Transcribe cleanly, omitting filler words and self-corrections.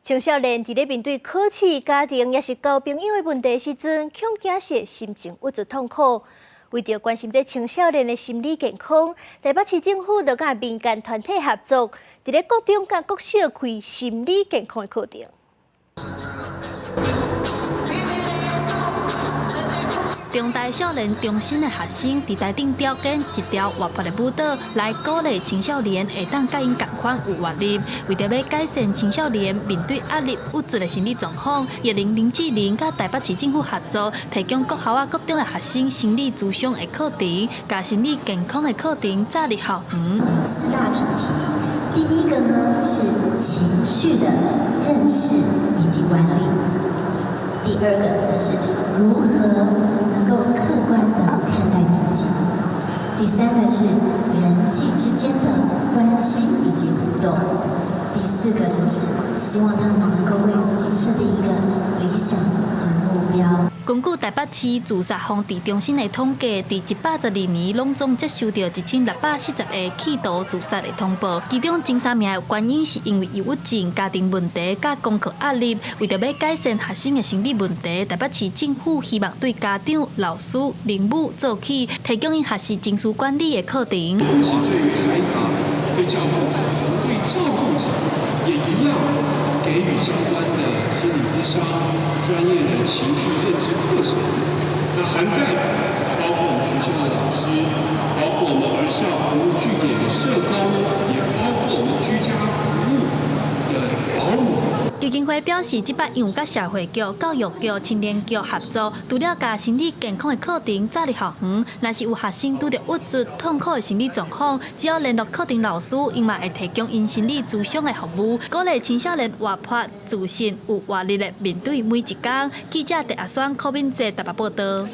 青少年佇咧面對考試、家庭抑是交朋友的問題時陣，恐驚是心情鬱卒痛苦。為著關心這青少年的心理健康，台北市政府就佮民間團體合作，佇咧國中佮國小開心理健康的課程。中台少年中心的學生佇台頂表演一條活潑的舞蹈，來鼓勵青少年會當佮𪜶仝款有活力。為著欲改善青少年面對壓力、鬱卒的心理狀況，葉玲林志玲佮台北市政府合作，提供國校仔國中的學生心理諮商的課程，共心理健康的課程紮入校園。有四大主題，第一個呢是情緒的認識以及管理，第二個則是如何能夠客觀的看待自己，第三個是人際之間的關係以及互動，第四個就是希望他們能夠為自己設定一個理想和目標。根據台北市自殺防治中心的統計，佇112年攏總接收著1640个企圖自殺的通報，其中前三名的原因是因為憂鬱症、家庭問題佮功課壓力。為著欲改善學生的心理問題，台北市政府希望對家長、老師、鄰母做起，提供𪜶學習情緒管理的課程。不僅對於孩子、對照顧者、對照顧者也一樣給予相關的心理諮商、專業的情緒認知課程，那涵蓋包括我們學校的老師，包括我們兒少服務據點的社工，也包括我們居家服務的保姆。基金會表示，這擺𪜶有佮社會局、教育局、青年局合作，除了共心理健康的課程紮入校園，若是有學生拄著鬱卒、痛苦的心理狀況，只要聯絡課程老師，𪜶嘛會提供𪜶心理諮商的服務，鼓勵青少年活潑、自信、有活力的面對每一工。記者鄭阿雙、柯敏哲台北報導。